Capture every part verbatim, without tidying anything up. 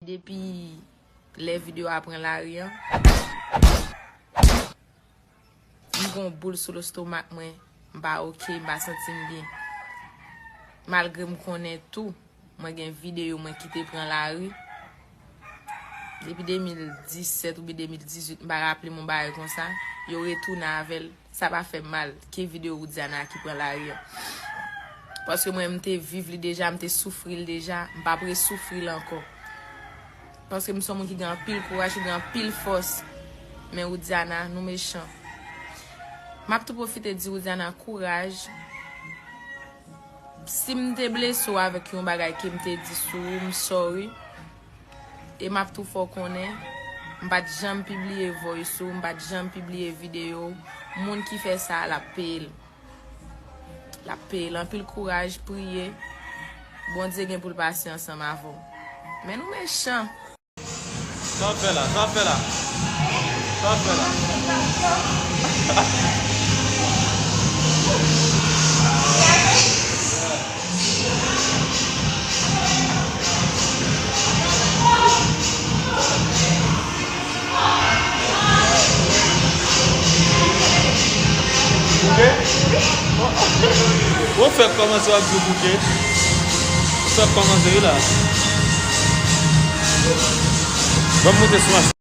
Depi lè videyo a pran lari an, m gon boul sou lestomak mwen, m pa oke, m pa santi m byen. Malgre m konnen tou, mwen gen videyo mwen ki te pran lari. Depi de mil disèt oubyen de mil dizuit, m pa raple m yon bagay konsa. Yo retounen avè l. Sa pa fè m mal ke videyo Widiana ki pran lari an. Paske mwen, m te viv li deja, m te soufri l deja, m p ap resoufri l ankò. Paske m se yon moun ki gen anpil kouraj, ki gen anpil fòs. Men Widiana, nou mechan. M ap tou pwofite di Widiana kouraj. Si m te blese w avèk yon bagay ke m te di sou ou, m sorry. E m ap tou fè w konnen, m pa t janm pibliye voice ou, m pa t janm pibliye videyo w. Moun ki fè sa a, l ap peye l. L ap peye l. Anpil kouraj, priye. Bondye gen pou l pase ansanm avè w. Men nou mechan. Sa w ap fè la? Sa w ap fè la? Sa w ap fè la? Bouke? Ou fèk kòmanse w ap di bouke? Ou fèk kòmanse wi la. Ban m moute sou machin.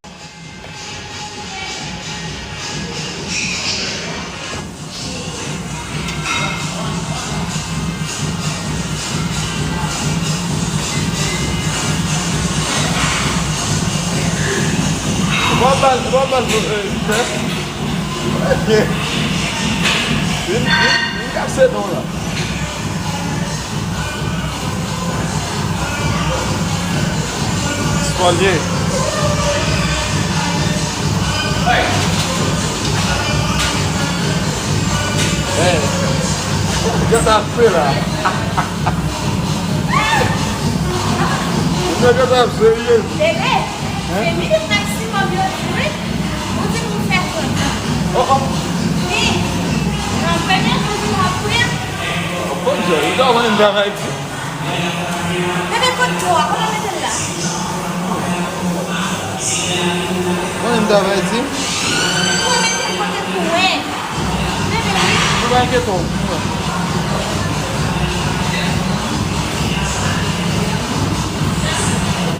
Ou pa ba l, ou pa ba l, eh, fè. Vin, vin, vin kase non la. Spòlye. Hey. Sa w gentan fè la? Sa w gentan fè, serye? Bebe, se minit maksimòm yo di wi. Ou di nou fè trant. Oh, oh. Wi. Nan premye jou nou ap pran. Bon Dye, ou ta konnen m travay di. Bebe, kot dlo a? Kote w mete l la? Konnen m travay di. Ou mete l kote pou wè. Bebe, wi. Ou pa enkyete w.